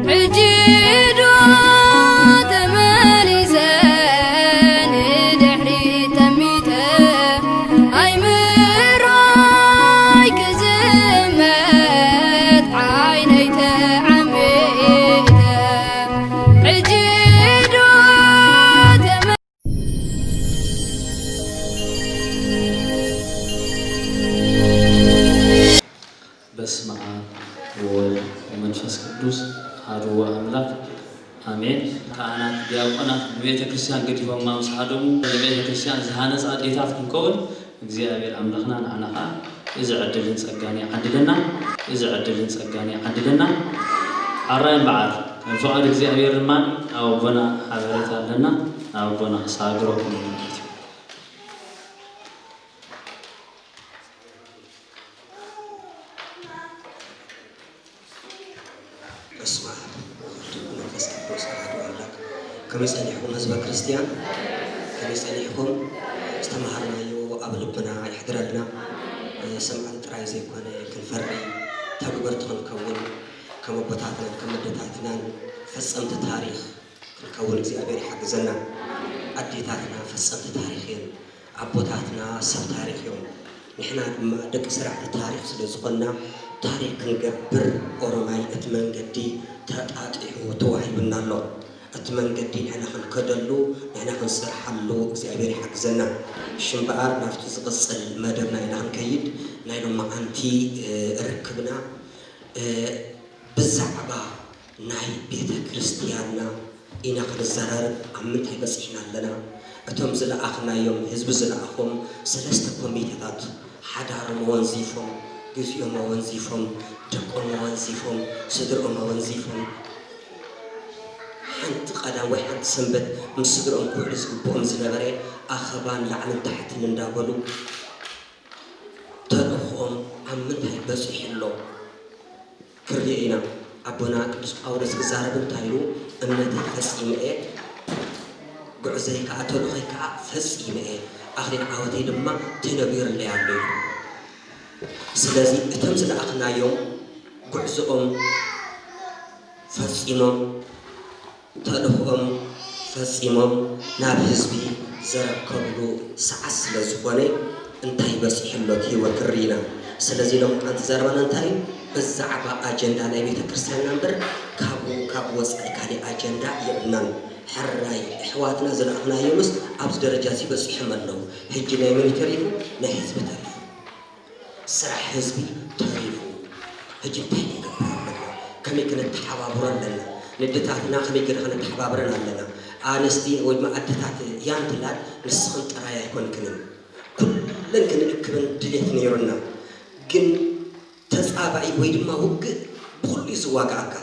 ሕጂ ዶ ተመሊሰ ንድሕሪት ጠሚተ፣ ኣይምሮይ ክዝመት ዓይነይ ተዓሚተ። ሕጂ ዶ ተመ- በስመ አብ ወወልድ ወመንፈስ ቅዱስ አሐዱ አምላክ አሜን። ካህናት፣ ዲያቆናት ንቤተ ክርስቲያን ገዲፎማ ምስ ሃደሙ ንቤተ ክርስቲያን ዝሃነፃ ኣዴታት ክንከውን እግዚኣብሔር ኣምላኽና ንዓና ከዓ እዚ ዕድልን ጸጋን ይዓድለና። እዚ ዕድልን ጸጋን ይዓድለና። ኣራይ እምበኣር፣ ከም ፍቓድ እግዚኣብሔር ድማ ናብ ኣቦና ሓበሬታ ኣለና። ናብ ኣቦና ክሳግረኩም ማለት እዩ። በስመ አብ ወወልድ ወመንፈስ ቅዱስ አሐዱ አምላክ። ከመይ ጸኒሕኩም ህዝበ ክርስቲያን? ከመይ ጸኒሕኩም? ዝተማሃርናዮ ኣብ ልብና ይሕድረልና። ሰማዕቲ ጥራይ ዘይኮነ ክንፈሪ፣ ተግበርቲ ክንከውን፣ ከም ኣቦታትናን ከም ኣደታትናን ፈጸምቲ ታሪኽ ክንከውን እግዚኣብሔር ይሓግዘና። ኣዴታትና ፈጸምቲ ታሪኽ እየን። ኣቦታትና ሰብ ታሪኽ እዮም። ንሕና ድማ ደቂ ሰራሕቲ ታሪኽ ስለ ዝኾንና፣ ታሪኽ ክንገብር ኦሮማይ እቲ መንገዲ ተጣጢሑ ተዋሂቡና ኣሎ። እቲ መንገዲ ንሕና ክንከደሉ፣ ንሕና ክንሰርሓሉ እግዚኣብሔር ይሓግዘና። እሺ እምበኣር ናብቲ ዝቕጽል መደብና ኢና ክንከይድ። ናይ ሎማዓንቲ፣ እ፣ ርክብና፣ እ፣ ብዛዕባ ናይ ቤተ ክርስቲያንና ኢና ክንዘራረብ ኣብ ምንታይ በጺሕና ኣለና? እቶም ዝለኣኽናዮም፣ ህዝቢ ዝለኣኾም ሰለስተ ኮሚቴታት ሓዳሮም ኣወንዚፎም፣ ግዜኦም ኣወንዚፎም፣ ደቆም ኣወንዚፎም፣ ስድርኦም ኣወንዚፎም፣ ሓንቲ ቀዳም ወይ ሓንቲ ሰንበት ምስ ስድርኦም ክውዕሉ ዝግብኦም ዝነበረ ኣኸባን ላዕልን ታሕትን እንዳበሉ ተልእኾኦም ኣብ ምንታይ በጺሑ ኣሎ? ክርኢ ኢና። ኣቦና ቅዱስ ጳውሎስ ክዛረብ እንታይ ኢሉ? እምነተይ ፈጺመ እየ፣ ጉዕዞይ ከኣ ተልእኾይ ከኣ ፈጺመ እየ፣ ኣኽሊል ዓወተይ ድማ ተነቢሩለይ ኣሎ ኢሉ። ስለዚ እቶም ዝለኣኽናዮም ጉዕዞኦም ፈጺሞም፣ ተልእኾኦም ፈጺሞም ናብ ህዝቢ ዘረከብሉ ሰዓት ስለ ዝኾነ፣ እንታይ በጺሑ ኣሎ እቲ ህይወት ክርኢ ኢና። ስለዚ ሎምዓንቲ ዘረባና እንታይ እዩ? ብዛዕባ ኣጀንዳ ናይ ቤተ ክርስቲያንና እምበር፣ ካብኡ፣ ካብ ወጻኢ ካሊእ ኣጀንዳ የብልናን። ሕራይ ኣሕዋትና ዝለኣኽናዮምስ ኣብዚ ደረጃ እዚ በጺሖም ኣለዉ። ሕጂ ናይ መን እዩ ተሪፉ? ናይ ህዝቢ ተሪፉ። ስራሕ ህዝቢ ተሪፉ። ሕጂ እንታይ ክንገብር ኣለና? ከመይ ክነተሓባብሮ ኣለና? ንደታትና ከመይ ገይረ ክነተሓባብረን ኣለና? ኣንስቲ ወይ ድማ ኣደታት ያንትላት ንስኽን ጥራይ ኣይኮንክንን። ኩለን ክንእክበን ድሌት ነይሩና። ግን ተጻባኢ ወይ ድማ ውግእ ብኹሉ እዩ ዝዋጋኣካ።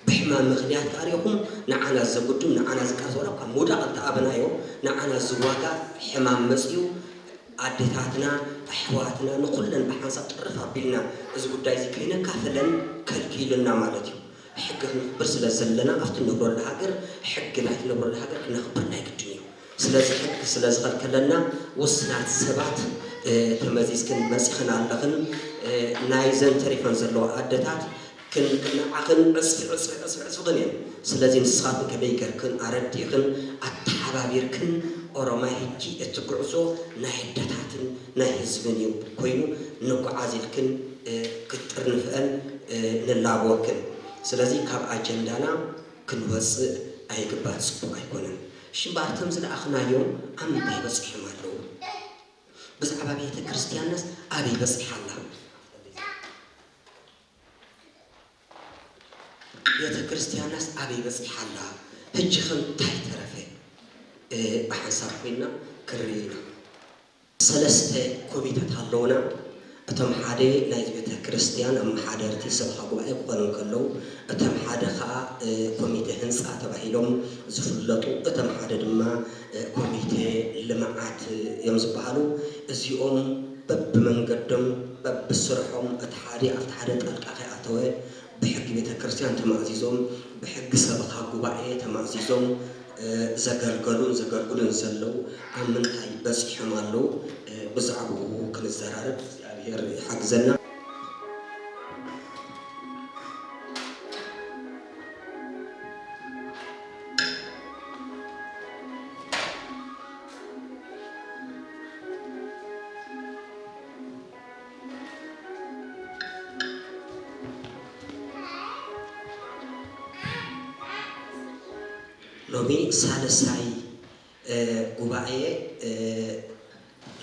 ብሕማም ምኽንያት ተኣሪኹም ንዓና ዘጉድም፣ ንዓና ዝቃለስ፣ ዋላ እኳ ምውዳቕ እንተኣበናዮ፣ ንዓና ዝዋጋእ ሕማም መጺኡ ኣዴታትና፣ ኣሕዋትና፣ ንኹለን ብሓንሳብ ጥርፍ ኣቢልና እዚ ጉዳይ እዚ ከይነካፍለን ከልኪሉና ማለት እዩ። ሕጊ ክነኽብር ስለ ዘለና፣ ኣብቲ ንነብረሉ ሃገር፣ ሕጊ ናይ ትነብረሉ ሃገር ክነኽብር ናይ ግድን እዩ። ስለዚ ሕጊ ስለ ዝኸልከለና፣ ውስናት ሰባት፣ እ፣ ተመዚዝክን መጺኽን ኣለኽን፣ እ፣ ናይዘን ተሪፈን ዘለዋ ኣደታት ክን-፣ ክንዓኽን ዕጽፊ፣ ዕጽፊ፣ ዕጽፊ፣ ዕጽፍኽን እየን። ስለዚ ንስኻትክን ከመይ ገርክን ኣረዲእኽን ኣተሓባቢርክን ኦሮማይ ሕጂ እቲ ጉዕዞ ናይ ኣደታትን ናይ ህዝብን እዩ ኮይኑ ንጓዓዝ ኢልክን፣ እ፣ ክትጥርንፍአን፣ እ፣ ንላበወክን። ስለዚ ካብ ኣጀንዳና ክንወጽእ ኣይግባእ፣ ጽቡቕ ኣይኮነን። እሺ እምበኣር እቶም ዝለኣኽናዮም ኣብ ምንታይ በጺሖም ኣለዉ? ብዛዕባ ቤተ ክርስቲያንናስ ኣበይ በጺሓ ኣላ? ቤተ ክርስቲያንናስ ኣበይ በጺሓ ኣላ? ሕጂ ኸ እንታይ ተረፈ? እ፣ ብሓንሳብ ኮይንና ክንርኢ ኢና። ሰለስተ ኮሚተታት ኣለዉና። እቶም ሓደ ናይ ቤተ ክርስቲያን ኣመሓደርቲ ሰበኻ ጉባኤ ክኾኑ እንከለዉ፣ እቶም ሓደ ኸኣ፣ እ፣ ኮሚቴ ህንጻ ተባሂሎም ዝፍለጡ፣ እቶም ሓደ ድማ፣ እ፣ ኮሚቴ ልምዓት እዮም ዝበሃሉ። እዚኦም በብመንገዶም፣ በብስርሖም፣ እቲ ሓደ ኣብቲ ሓደ ጣልቃ ከይኣተወ፣ ብሕጊ ቤተ ክርስቲያን ተማእዚዞም፣ ብሕጊ ሰበኻ ጉባኤ ተማእዚዞም፣ እ፣ ዘገልገሉን ዘገልግሉን ዘለዉ ኣብ ምንታይ በጺሖም ኣለዉ? እ፣ ብዛዕባኡ ክንዘራረብ እግዚኣብሔር ይሓግዘና። ሎሚ ሳልሳይ ጉባኤ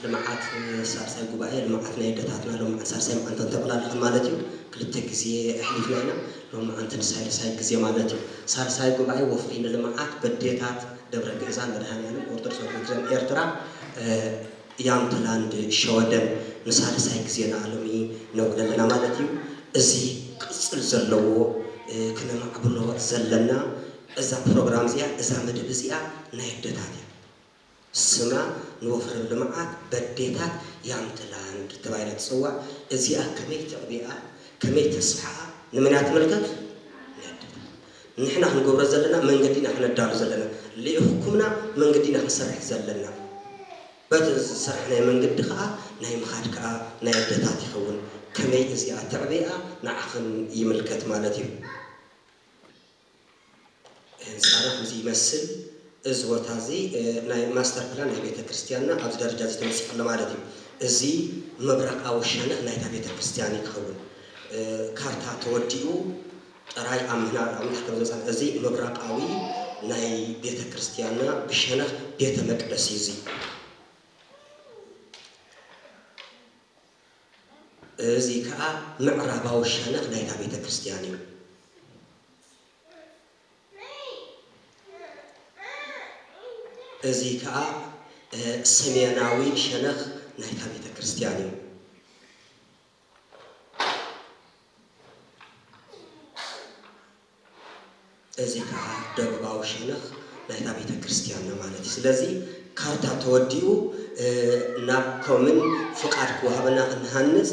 ልምዓት፣ ሳልሳይ ጉባኤ ልምዓት ናይ ኣደታትና፣ ሎምዓት ሳልሳይ መዓልቲ እንተቕላልኸ ማለት እዩ። ክልተ ግዜ ኣሕሊፍና ኢና። ሎሚ መዓልቲ ንሳልሳይ ግዜ ማለት እዩ። ሳልሳይ ጉባኤ ወፍሪ ንልምዓት በዴታት ደብረ ግእዛን መድሃኔዓለም ኦርቶዶክስ ቤተክርስትያን ኤርትራ ያምትላንድ ሸወደን ንሳልሳይ ግዜና ሎሚ ነውዕል ኣለና ማለት እዩ። እዚ ቅጽል ዘለዎ ክነማዕብሎ ዘለና እዛ ፕሮግራም እዚኣ፣ እዛ መደብ እዚኣ ናይ ኣደታት እያ። ስማ ንወፍሪ ልምዓት በዴታት ያምትላንድ ተባሂላ ትጽዋዕ። እዚኣ ከመይ ተዕቢኣ፣ ከመይ ተስፍሓኣ፣ ንመን እያ ትምልከት? ንኣደታት። ንሕና ክንገብሮ ዘለና፣ መንገዲ ኢና ክነዳሉ ዘለና፣ ልኢኹምና መንገዲ ኢና ክንሰርሕ ዘለና። በቲ ዝሰራሕናዮ መንገዲ ከኣ ናይ ምኻድ ከኣ ናይ ኣደታት ይኸውን። ከመይ እዚኣ ተዕቢኣ ንዓኽን ይምልከት ማለት እዩ። ህንጻና ከምዚ ይመስል። እዚ ቦታ እዚ ናይ ማስተር ፕላን ናይ ቤተ ክርስቲያንና ኣብዚ ደረጃ እዚ ተበጺሑ ኣሎ ማለት እዩ። እዚ ምብራቓዊ ሸነኽ ናይታ ቤተ ክርስቲያን እዩ ክኸውን። ካርታ ተወዲኡ ጥራይ ኣብ ምህና ኣብ ምንታይ ከም ዝወጻ፣ እዚ ምብራቓዊ ናይ ቤተ ክርስቲያንና ብሸነኽ ቤተ መቅደስ እዩ። እዚ እዚ ከኣ ምዕራባዊ ሸነኽ ናይታ ቤተ ክርስቲያን እዩ። እዚ ከኣ ሰሜናዊ ሸነኽ ናይታ ቤተ ክርስቲያን እዩ። እዚ ከዓ ደቡባዊ ሸነኽ ናይታ ቤተ ክርስቲያን ነው ማለት እዩ። ስለዚ ካርታ ተወዲኡ ናብ ኮምን ፍቃድ ክወሃበና ክንሃንፅ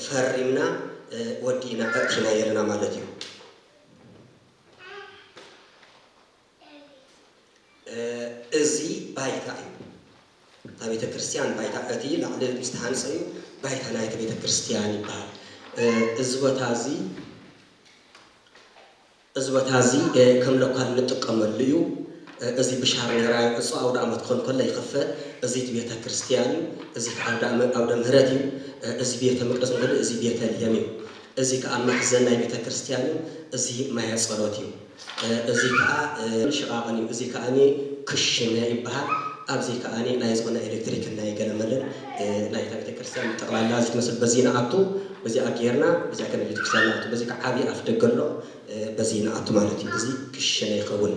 ፈሪምና ወዲእና ኣእቲና የለና ማለት እዩ። እዚ ባይታ እዩ። እታ ቤተ ክርስቲያን ባይታ፣ እቲ ላዕሊ ዝተሃንፀ እዩ፣ ባይታ ናይቲ ቤተ ክርስቲያን ይበሃል። እዚ ቦታ እዚ እዚ ቦታ እዚ ከም ለኳል እንጥቀመሉ እዩ። እዚ ብሻርኔራ ዕፁ ኣውደ ኣመት ክኾን ከሎ ይኸፈት። እዚ እቲ ቤተ ክርስቲያን እዩ። እዚ ከዓ ኣውደ ኣመ-፣ ኣውደ ምህረት እዩ። እዚ ቤተ መቅደስ እንከሎ እዚ ቤተ ልሔም እዩ። እዚ ከዓ መኽዘን ናይ ቤተ ክርስቲያን እዩ። እዚ ማየ ጸሎት እዩ። እዚ ከዓ ሽቓቕን እዩ። እዚ ከዓ ክሽነ ይበሃል። ኣብዚ ከዓ ናይ ዝኾነ ኤሌክትሪክ ናይ ገለመለን ናይታ ቤተ ክርስቲያን ጠቕላላ እዚ ትመስል በዚ ንኣቱ፣ በዚኣ ጌርና፣ በዚኣ ከነ ቤተ ክርስቲያን ንኣቱ። በዚ ከዓ ዓብዪ ኣፍ ደገ ኣሎ። በዚ ንኣቱ ማለት እዩ። እዚ ክሽነ ይኸውን።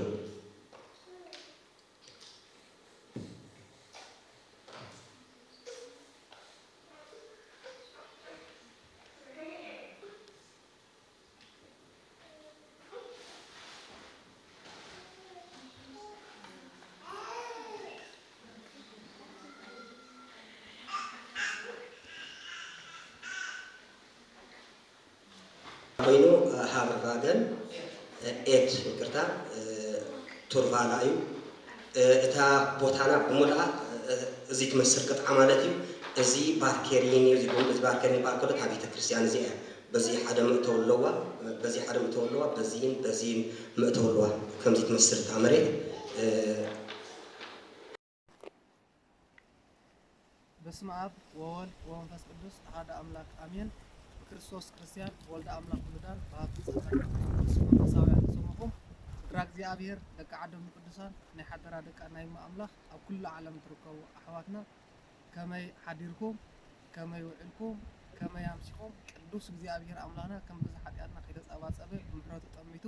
ኮይኑ ሃበርባገን ኤት፣ ይቅርታ፣ ቱርቫላ እዩ። እታ ቦታና ብሙልኣ እዚ ትመስል ቅጥዓ ማለት እዩ። እዚ ባርኬሪን እዩ። እዚ ባርኬሪን ባርኮ እታ ቤተክርስትያን እዚኣ እያ። በዚ ሓደ መእተዊ ኣለዋ፣ በዚ ሓደ መእተዊ ኣለዋ፣ በዚን በዚን መእተዊ ኣለዋ። ከምዚ ትመስል እታ መሬት። በስመ ኣብ ወወልድ ወመንፈስ ቅዱስ ኣሐዱ ኣምላክ ኣሜን። ብክርስቶስ ክርስትያን ወልደ ኣምላክ ውሉዳን ብሃብቲ ጸጋ ቅዱስ መንፈሳውያን ዝሰመኹም ስድራ እግዚኣብሔር ደቂ ዓዶም ቅዱሳን ናይ ሓደራ ደቂ ናይ እመ ኣምላኽ ኣብ ኩሉ ዓለም ትርከቡ ኣሕዋትና ከመይ ሓዲርኩም? ከመይ ውዒልኩም? ከመይ ኣምሲኹም? ቅዱስ እግዚኣብሔር ኣምላኽና ከም ብዝሒ ሓጢኣትና ከይተጸባጸበ ብምሕረቱ ጠሚቱ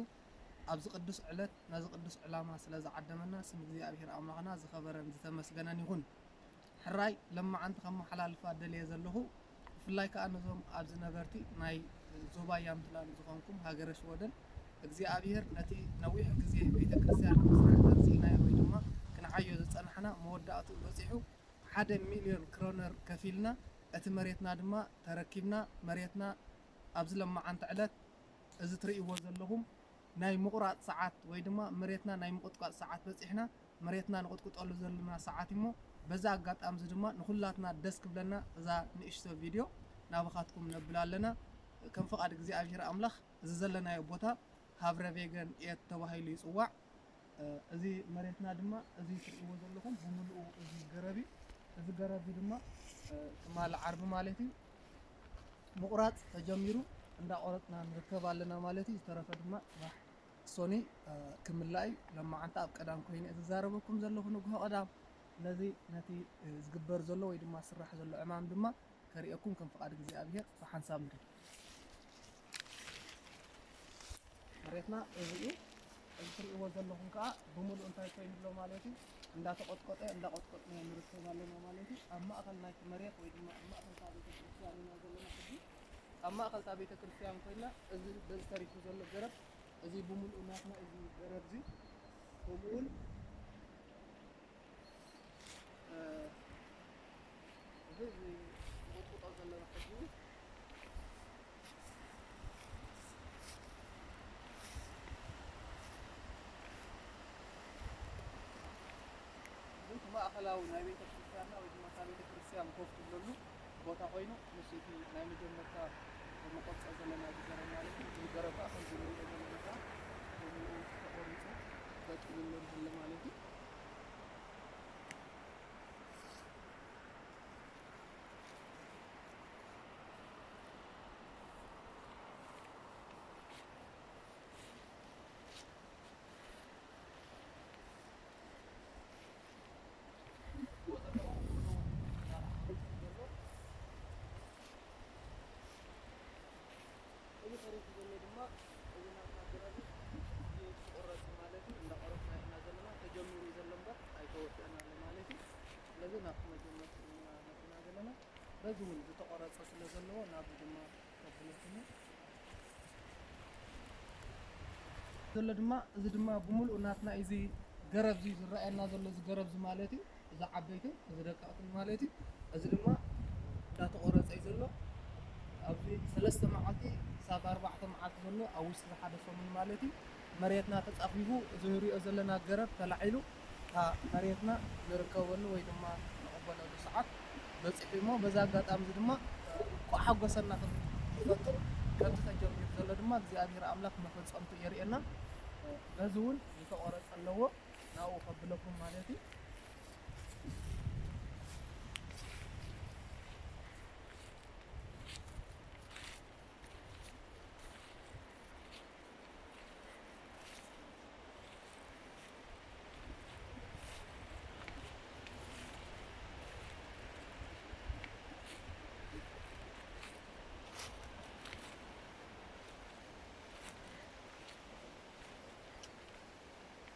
ኣብዚ ቅዱስ ዕለት ነዚ ቅዱስ ዕላማ ስለ ዝዓደመና ስም እግዚኣብሔር ኣምላኽና ዝኸበረን ዝተመስገነን ይኹን። ሕራይ ለማዓንቲ ከመሓላልፋ ደልየ ዘለኹ፣ ብፍላይ ከኣ ነዞም ኣብዚ ነበርቲ ናይ ዞባ ያምትላንድ ዝኾንኩም ሃገረ ሽወደን፣ እግዚኣብሔር ነቲ ነዊሕ ግዜ ቤተ ክርስቲያን ንምስራሕ ዘምጺእናዮ ወይ ድማ ክንዓዮ ዝጸናሕና መወዳእትኡ በጺሑ ሓደ ሚልዮን ክሮነር ከፊልና እቲ መሬትና ድማ ተረኪብና መሬትና ኣብዚ ለማዓንቲ ዕለት እዚ ትርእይዎ ዘለኹም ናይ ምቑራጽ ሰዓት ወይ ድማ መሬትና ናይ ምቕጥቃጥ ሰዓት በጺሕና፣ መሬትና ንቕጥቅጠሉ ዘለና ሰዓት እሞ፣ በዚ ኣጋጣሚ እዚ ድማ ንኹላትና ደስ ክብለና እዛ ንእሽቶ ቪድዮ ናባኻትኩም ነብል ኣለና። ከም ፍቓድ እግዚኣብሔር ኣምላኽ እዚ ዘለናዮ ቦታ ሃብረ ቬገን ኤት ተባሂሉ ይጽዋዕ። እዚ መሬትና ድማ እዚ ትርእይዎ ዘለኹም ብምሉኡ እዚ ገረብ እዩ። እዚ ገረብ እዚ ድማ ትማሊ ዓርቢ ማለት እዩ ምቑራጽ ተጀሚሩ እንዳቆረጽና ንርከብ ኣለና ማለት እዩ። ዝተረፈ ድማ ጽባሕ ሶኒ ክምላእ እዩ። ለማዓንታ ኣብ ቀዳም ኮይነ ዝዛረበኩም ዘለኹ ንግሆ ቀዳም። ስለዚ ነቲ ዝግበር ዘሎ ወይ ድማ ዝስራሕ ዘሎ ዕማም ድማ ከርእየኩም ከም ፍቓድ እግዚኣብሔር ብሓንሳብ ንርኢ። መሬትና እዚ እዩ። እዚ ትርእይዎ ዘለኹም ከዓ ብምሉእ እንታይ ኮይኑ ኣሎ ማለት እዩ? እንዳተቖጥቆጠ እንዳቖጥቆጥናዮ ንርከብ ኣለና ማለት እዩ። ኣብ ማእኸል ናይቲ መሬት ወይ ድማ ኣብ ማእኸል እታ ቤተክርስትያን ኢና ዘለና ሕጂ። ኣብ ማእኸል እታ ቤተክርስትያን ኮይና እዚ በዚ ተሪፉ ዘሎ ገረብ እዚ ብምሉእ ናትና እዚ ገረብ እዚ ከምኡ እውን እዚ ንቕጥቅጦ ዘለና ሕጂ እዚ ማእኸላዊ ናይ ቤተ ክርስቲያንና ወይ ድማ እታ ቤተ ክርስቲያን ኮፍ ትብለሉ ቦታ ኮይኑ ምስ እቲ ናይ መጀመርታ ንቐርጾ ዘለና እዚ ገረብ ማለት እዩ። እዚ ገረብ ከዓ ከምዚ ንሪኦ ዘለና ከዓ ብምሉኡ ተቖሪፁ ቀፂሉ ኣሎ ንህሊ ማለት እዩ። እዚ ተሪፉ ዘሎ ድማ እዚ ናትና ገረብ እዩ ዝቑረጽ ማለት እዩ። እንዳቆረጽና ኢና ዘለና። ተጀሚሩ እዩ ዘሎ እምበር ኣይተወደእን ኣሎ ማለት እዩ። ስለዚ ናብቲ መጀመርታ ኢና መጺና ዘለና። በዚ እውን ዝተቖረጸ ስለ ዘለዎ ናብዚ ድማ ከብለኩም እዩ። ዘሎ ድማ እዚ ድማ ብምሉእ ናትና እዚ ገረብ እዚ ዝረኣየና ዘሎ እዚ ገረብ እዚ ማለት እዩ። እዚ ዓበይትን እዚ ደቀቕትን ማለት እዩ። እዚ ድማ እንዳተቖረጸ እዩ ዘሎ። ኣብዚ ሰለስተ መዓልቲ ክሳብ ኣርባዕተ መዓልቲ ዘሎ ኣብ ውሽጢ ሓደ ሰሙን ማለት እዩ። መሬትና ተጻፊፉ እዚ ንሪኦ ዘለና ገረብ ተላዒሉ እታ መሬትና ንርከበሉ ወይ ድማ ንቕበለሉ ሰዓት በጺሑ እሞ በዚ ኣጋጣሚ እዚ ድማ እንቋዕ ሓጎሰና ክንብል ንፈቱ። ከምቲ ተጀሚሩ ዘሎ ድማ እግዚኣብሔር ኣምላኽ መፈጸምቱ የርእየና። በዚ እውን ዝተቖረጸ ኣለዎ ናብኡ ከብለኩም ማለት እዩ።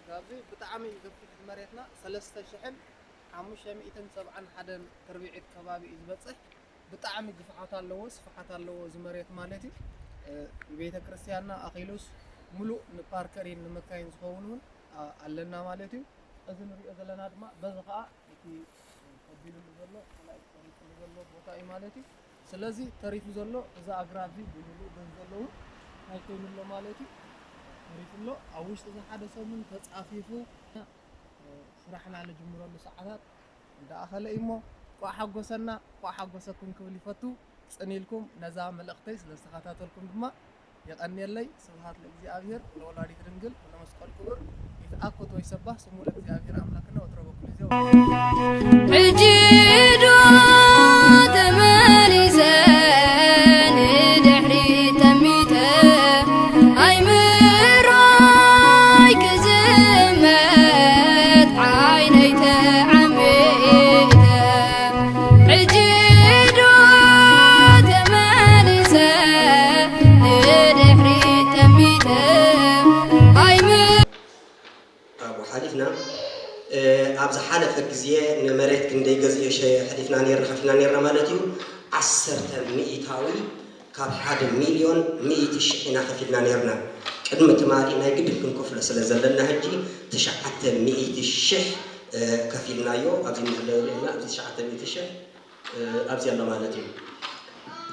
ካብዚ ብጣዕሚ እዩ ገፊሕ መሬትና ሰለስተ ሽሕን ሓሙሽተ ሚእትን ሰብዓን ሓደን ትርብዒት ከባቢ እዩ ዝበፅሕ። ብጣዕሚ ግፍዓት ኣለዎ፣ ስፍሓት ኣለዎ እዚ መሬት ማለት እዩ። ንቤተ ክርስቲያንና ኣኺሉስ ሙሉእ ንፓርከሪን ንመካይን ዝኸውን እውን ኣለና ማለት እዩ። እዚ ንሪኦ ዘለና ድማ በዚ ከዓ እቲ ከቢሉሉ ዘሎ ተላኢት ቆሪፅሉ ዘሎ ቦታ እዩ ማለት እዩ። ስለዚ ተሪፉ ዘሎ እዚ ኣግራብ እዚ ብምሉእ በዚ ዘለዉ እንታይ ኮይኑ ኣሎ ማለት እዩ? ተሪፉ ኣሎ። ኣብ ውሽጢ እዚ ሓደ ሰሙን ተፃፊፉ ስራሕና ንጅምረሉ ሰዓታት እንዳኣኸለ እዩ እሞ፣ እንቋዕ ሓጎሰና፣ እንቋዕ ሓጎሰኩም ክብል ይፈቱ። ጽን ኢልኩም ነዛ መልእኽተይ ስለ ዝተኸታተልኩም ድማ የቐንየለይ። ስብሃት ለእግዚኣብሔር ለወላዲት ድንግል ወለመስቀሉ ክቡር። ይትኣኮት ወይ ሰባህ ስሙ ለእግዚኣብሔር ኣምላክነ ወትረ በኩሉ ጊዜ። ሕጂ ዶ ተመሊሰ ንድሕሪት ጠሚተ ኣይምሮይ ክዝመት ዓይነይ ተዓሚተ ሕጂ ዶ ተመሊሰ ንድሕሪት ጠሚተ ኣይም ኣብኡ ሓሊፍና ኣብ ዝሓለፈ ግዜ ንመሬት ክንደይ ገዚኤ ሸ- ሓሊፍና ነርና ሓፊልና ነርና ማለት እዩ። ዓሰርተ ሚእታዊ ካብ ሓደ ሚልዮን ሚእቲ ሽሕ ኢና ከፊልና ነርና። ቅድሚ ትማሊ ናይ ግድን ክንከፍሎ ስለ ዘለና ሕጂ ትሽዓተ ሚእቲ ሽሕ ከፊልናዮ ኣብዚ ንሕለሉ ኢና ኣብዚ ትሽዓተ ሚእቲ ሽሕ ኣብዚ ኣሎ ማለት እዩ።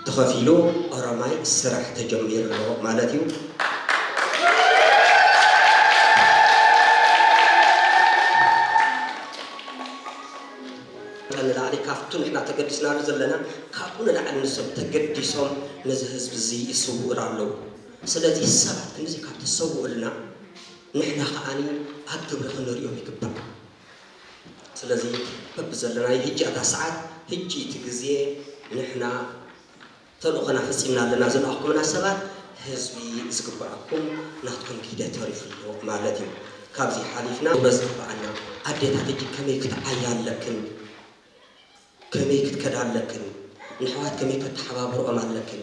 ተኸፊሉ ኦሮማይ ስራሕ ተጀሚሩ ኣሎ ማለት እዩ። ንላዕሊ ካብቱ ንሕና ተገዲስናሉ ዘለና ካብኡ ንላዕሊ ንሶም ተገዲሶም ነዚ ህዝቢ እዚ ይስውር ኣለዉ። ስለዚ ሰባት ክንዚ ካብ ተሰውኡልና ንሕና ከዓኒ ኣብ ግብሪ ክንሪኦም ይግባእ። ስለዚ በብዘለናይ ህጂ ኣታ ሰዓት ህጂ እቲ ግዜ ንሕና ተልእኾና ፈጺምና ኣለና። ዝለኣኽኩምና ሰባት ህዝቢ ዝግባኣኩም ናትኩም ግደ ተሪፉ ኣሎ ማለት እዩ። ካብዚ ሓሊፍና በዚ ዝግባኣና ኣዴታት እጂ ከመይ ክትዓያ ኣለክን፣ ከመይ ክትከዳ ኣለክን፣ ንሕዋት ከመይ ከተሓባብርኦም ኣለክን፣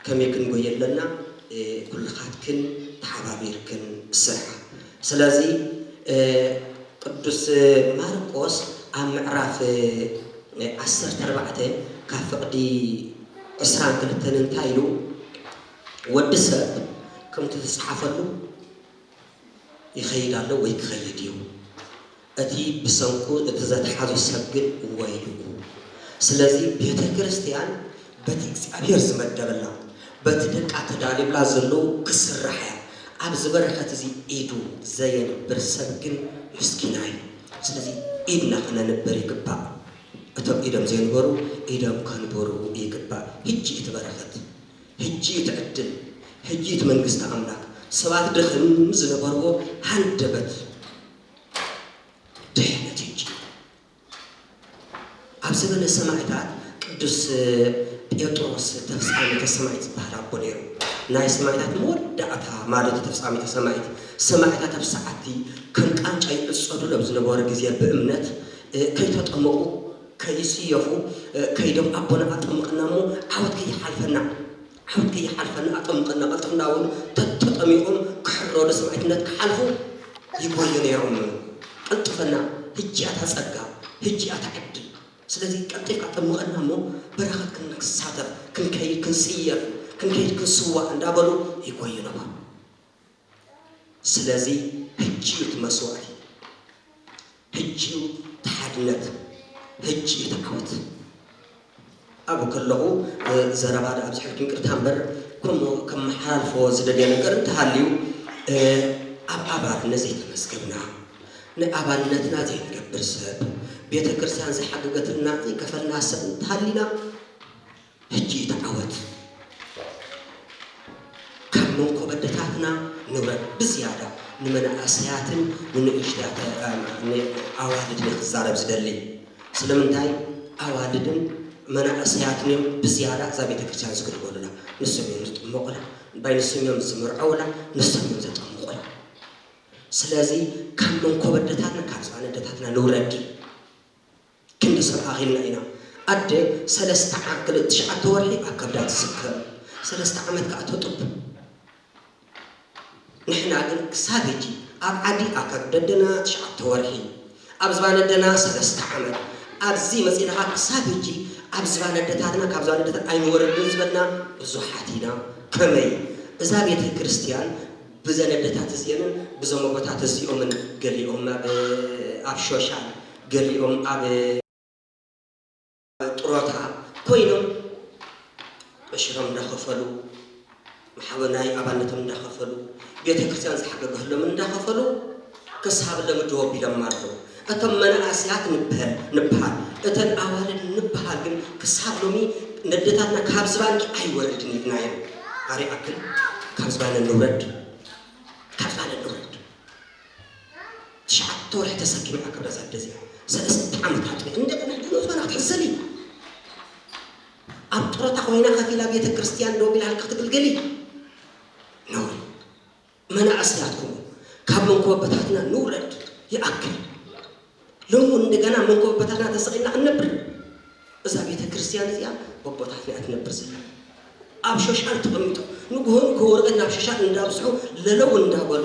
ከመይ ክንጎየ ኣለና፣ እ፣ ኩልኻትክን ተሓባቢርክን ስርሓ። ስለዚ፣ እ፣ ቅዱስ ማርቆስ ኣብ ምዕራፍ፣ እ፣ ዓሰርተ ኣርባዕተ ካብ ፍቕዲ ዕስራን ክልተን እንታይ ኢሉ? ወዲ ሰብ ከምቲ ዝተጻሓፈሉ ይኸይድ ኣሎ ወይ ክኸይድ እዩ። እቲ ብሰንኩ እቲ ዘትሓዞ ሰብ ግን ወይልኡ። ስለዚ ቤተ ክርስቲያን በቲ እግዚኣብሔር ዝመደበላ፣ በቲ ደቃ ተዳልዩላ ዘለዉ ክስራሕ እያ። ኣብዚ በረኸት እዚ ኢዱ ዘየንብር ሰብ ግን ምስኪና እዩ። ስለዚ ኢድና ከነንብር ይግባእ። እቶም ኢዶም ዘየንበሩ ኢዶም ከንብሩ ይግባእ። ህጂ እቲ በረኸት፣ ህጂ እቲ ዕድል፣ ህጂ እቲ መንግስቲ ኣምላክ። ሰባት ድኽም ዝነበርዎ ሃንደበት ድሕነት ህጂ። ኣብ ዘበነ ሰማዕታት ቅዱስ ጴጥሮስ ተፍጻሜተ ሰማዕት ዝበሃል ኣቦ ነይሩ። ናይ ሰማዕታት መወዳእታ ማለት እዩ ተፍጻሜተ ሰማዕት። ሰማዕታት ኣብ ሰዓቲ ከም ቃንጫ ይዕጸዱሉ ኣብ ዝነበሩ ግዜ ብእምነት፣ እ፣ ከይተጠመቑ፣ ከይስየፉ፣ እ፣ ከይዶም ኣቦና ኣጠምቕና እሞ ዓወት ከይሓልፈና፣ ዓወት ከይሓልፈና ኣጠምቕና ቀልጥፍ እንዳበሉ ተጠሚቖም ክሕረዱ ሰማዕትነት ክሓልፉ ይጎዩ ነይሮም። ቀልጥፈና፣ ህጂ እያ እታ ጸጋ፣ ህጂ እያ እታ ዕድል። ስለዚ ቀልጢፍካ ጠምቐና እሞ በረኸት ክንሳተፍ፣ ክንከይድ ክንስየፍ፣ ክንከይድ ክንስዋእ እንዳበሉ ይጎዩ ነበሩ። ስለዚ ህጂ እዩ እቲ መስዋእቲ፣ ህጂ እዩ እቲ ሓድነት፣ ህጂ እዩ እቲ ዓወት። ኣብኡ ከለኹ፣ እ፣ ዘረባ ደኣ ኣብዝሐልኩም ይቅርታ እምበር፣ ከምኡ ከመሓላልፎ ዝደልየ ነገር እንተሃልዩ፣ እ፣ ኣብ ኣባልነት ዘይተመዝገብና፣ ንኣባልነትና ዘይንገብር ሰብ፣ ቤተ ክርስቲያን ዝሓገገትልና ዘይከፈልና ሰብ እንተሃሊና፣ ህጂ እዩ እቲ ዓወት። ካብ መንኮብ ኣደታትና ንውረድ። ብዝያዳ ንመናእሰያትን ንንእሽትያት፣ እ፣ ንኣዋልድን እየ ክዛረብ ዝደሊ። ስለምንታይ ኣዋልድን መናእሰያትን እዮም ብዝያዳ እዛ ቤተ ክርስቲያን ዝግልገሉላ። ንሶም እዮም ዝጥመቑላ። ባይ ንሶም እዮም ዝምርዐውላ፣ ንሶም እዮም ዘጠምቑላ። ስለዚ ካብ መንኮብ ኣደታትና፣ ካብ ዝባን ኣደታትና ንውረድ። ክንዲ ሰብ ኣኺልና ኢና። ኣደ ሰለስተ ዓ-፣ ክል-፣ ትሽዓተ ወርሒ ኣብ ከብዳ ትስከም፣ ሰለስተ ዓመት ከኣ ተጡብ። ንሕና ግን ክሳብ ሕጂ ኣብ ዓዲ ኣብ ከብዲ ኣደና ትሽዓተ ወርሒ፣ ኣብ ዝባን ኣደና ሰለስተ ዓመት፣ ኣብዚ መጺእና ክሳብ ሕጂ ኣብ ዝባን ኣደታትና፣ ካብ ዝባን ኣደታት ኣይንወርድን ዝበልና ብዙሓት ኢና። ከመይ? እዛ ቤተ ክርስቲያን ብዘን ኣደታት እዚአንን ብዞም ኣቦታት እዚኦምን፣ ገሊኦም ኣብ፣ ኣብ ሾሻል፣ ገሊኦም ኣብ ጥሮታ ኮይኖም ዕሽሮም እንዳኸፈሉ፣ ማሕበ-፣ ናይ ኣባልነቶም እንዳኸፈሉ፣ ቤተ ክርስቲያን ዝሓገገህሎም እንዳኸፈሉ፣ ክሳብ ሎሚ ደው ኣቢሎም ኣለዉ። እቶም መናእሰያት ንበሃል፣ ንበሃል፣ እተን ኣዋልድ ንበሃል ግን ክሳብ ሎሚ ነደታትና ካብ ዝባንኪ ኣይወርድን ኢልናዮም። ኣረ ይኣክል፣ ካብ ዝባነን ንውረድ፣ ካብ ዝባነን ንውረድ። ትሽዓተ ወርሒ ተሰኪመ ኣብ ከብዳ እዛ ኣደ እዚኣ። ሰለስተ ዓመት ኣጥቢያ። እንደገና ሕጂ ንዝበና ክትሕዘኒ። ኣብ ጡረታ ኮይና ከፊላ ቤተ ክርስቲያን ደው ኢላ ክትግልገሊ። ነውሪ። መናእሰያት ኩኑ። ካብ መንኮበታትና ንውረድ። ይኣክል። ሎሚ እውን እንደገና መንኮበታትና ተሰቒልና ክንነብር። እዛ ቤተ ክርስቲያን እዚኣ በቦታትና እያ ትነብር ዘላ። ኣብ ሾሻል ተቐሚጦም ንግሆ ንግሆ ወረቐት ናብ ሾሻል እንዳብዝሑ ለለው እንዳበሉ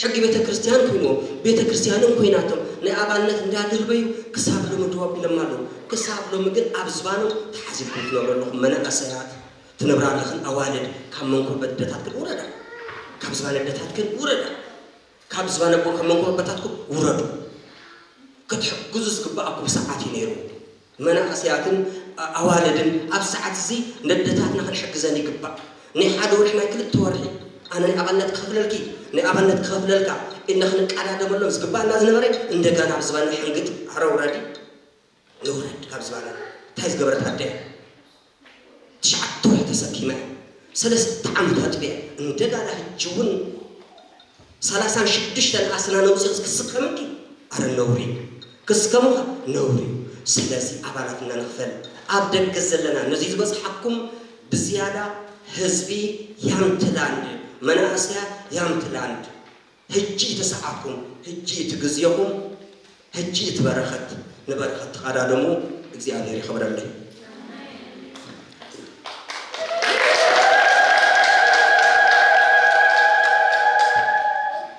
ሕጊ ቤተ ክርስቲያን ኮይንዎም፣ ቤተ ክርስቲያንን ኮይናቶም ናይ ኣባልነት እንዳድርበዩ ክሳብ ሎሚ ደው ኣቢሎም ኣለዉ። ክሳብ ሎሚ ግን ኣብ ዝባኖም ተሓዚልኩም ትነብሩ ኣለኹም መናእሰያት፣ ትነብራ ኣለኽን ኣዋልድ። ካብ መንኮብ ኣደታትክን ውረዳ፣ ካብ ዝባን ኣደታትክን ውረዳ፣ ካብ ዝባን ኣቦ፣ ካብ መንኮብ ኣቦታትኩም ውረዱ። ክትሕግዙ ዝግባኣኩም ሰዓት እዩ ነይሩ። መናእሰያትን ኣ-፣ ኣዋልድን ኣብ ሰዓት እዚ ነደታትና ክንሕግዘን ይግባእ። ናይ ሓደ ወርሒ፣ ናይ ክልተ ወርሒ፣ ኣነ ናይ ኣባልነት ክኸፍለልኪ፣ ናይ ኣባልነት ክኸፍለልካ ኢልና ክንቀዳደመሎም ዝግባኣና ዝነበረ እንደገና ኣብ ዝባንና ሕንግጥ፣ ኣረ ውረዲ፣ ንውረድ ካብ ዝባንና። እንታይ ዝገበረት ኣደ እያ? ትሽዓተ ወርሒ ተሰኪመ፣ ሰለስተ ዓመት ኣጥቢያ፣ እንደገና ሕጂ እውን ሰላሳን ሽዱሽተን ኣስናን ኣውፂእስ ክስከመኪ? ኣረ ነውሪ እዩ። ክስከሙኻ? ነውሪ እዩ። ስለዚ ኣባላት ኢና ንኽፈል። ኣብ ደገ ዘለና ነዚ ዝበፅሓኩም ብዝያዳ ህዝቢ ያምትላንድ፣ መናእሰያ ያምትላንድ፣ ሕጂ እቲ ሰዓትኩም፣ ሕጂ እቲ ግዜኹም፣ ሕጂ እቲ በረኸት፣ ንበረኸት ተቐዳደሙ። እግዚኣብሔር ይኽብረለይ።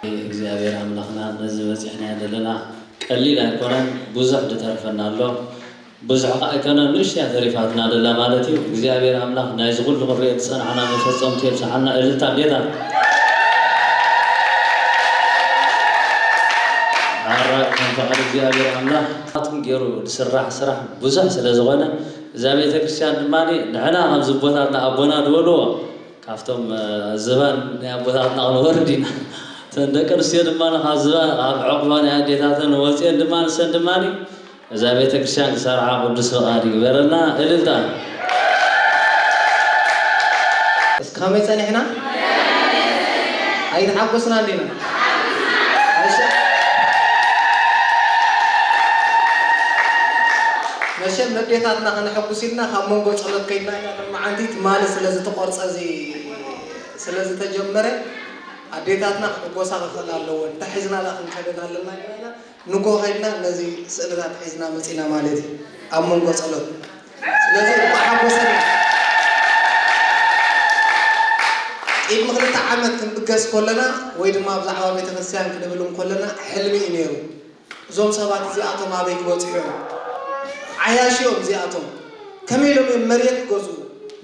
እግዚኣብሔር ኣምላኽና ነዚ በጺሕናዮ ዘለና ቀሊል ኣይኮነን፣ ብዙሕ ዝተርፈና ኣሎ። ብዙሕ ከኣ ኣይኮነን፣ ንእሽተያ ተሪፋትና ደላ ማለት እዩ። እግዚኣብሔር ኣምላኽ ናይዚ ኩሉ ክንሪኦ ዝጸናሕና መፈጸምቲ የብጽሓና። እልልታ ጌታ። ኣራይ ከም ፈቓድ እግዚኣብሔር ኣምላኽ ናቱን ገይሩ ዝስራሕ ስራሕ ብዙሕ ስለ ዝኾነ፣ እዛ ቤተ ክርስቲያን ድማ ንሕና ከምዚ ኣቦታትና ኣቦና ዝበልዎ ካብቶም፣ እ፣ ዝባን ናይ ኣቦታትና ክንወርድ ኢና። እተን ደቂ ኣንስትዮ ድማ ካብ ዝባን፣ ካብ ዕቑባ ናይ ኣዴታተን ወፂአን ድማ ንሰን ድማ እዛ ቤተ ክርስቲያን ክሰርዓ ቅዱስ ፍቓድ ይግበረልና። እልልታ። እስከ ከመይ ጸኒሕና? ኣይተሓጎስናን ዲና? እሺ። መሸም ነዴታትና ከነሐጉስ ኢልና ካብ መንጎ ጸሎት ከይድና ኢና። ሎማዓንቲ ትማሊ ስለ ዝተቖርጸ እዚ፣ ስለ ዝተጀመረ ኣዴታትና ክሕጎሳ ክኽእል ኣለወን። እንታይ ሒዝና ደኣ ክንከደን ኣለና ኢልና ኢና ንጎ ከይድና ነዚ ስእልታት ሒዝና መጺና ማለት እዩ፣ ኣብ መንጎ ጸሎት። ስለዚ እንቋዕ ሓጎሰና። ቅድሚ ክልተ ዓመት ክንብገስ ከለና ወይ ድማ ብዛዕባ ቤተክርስትያን ክንብል እንከለና ሕልሚ እዩ ነይሩ። እዞም ሰባት እዚኣቶም ኣበይ ክበጽሑ እዮም? ዓያሹ እዮም እዚኣቶም። ከመይ ኢሎም እዮም መሬት ክገዝኡ?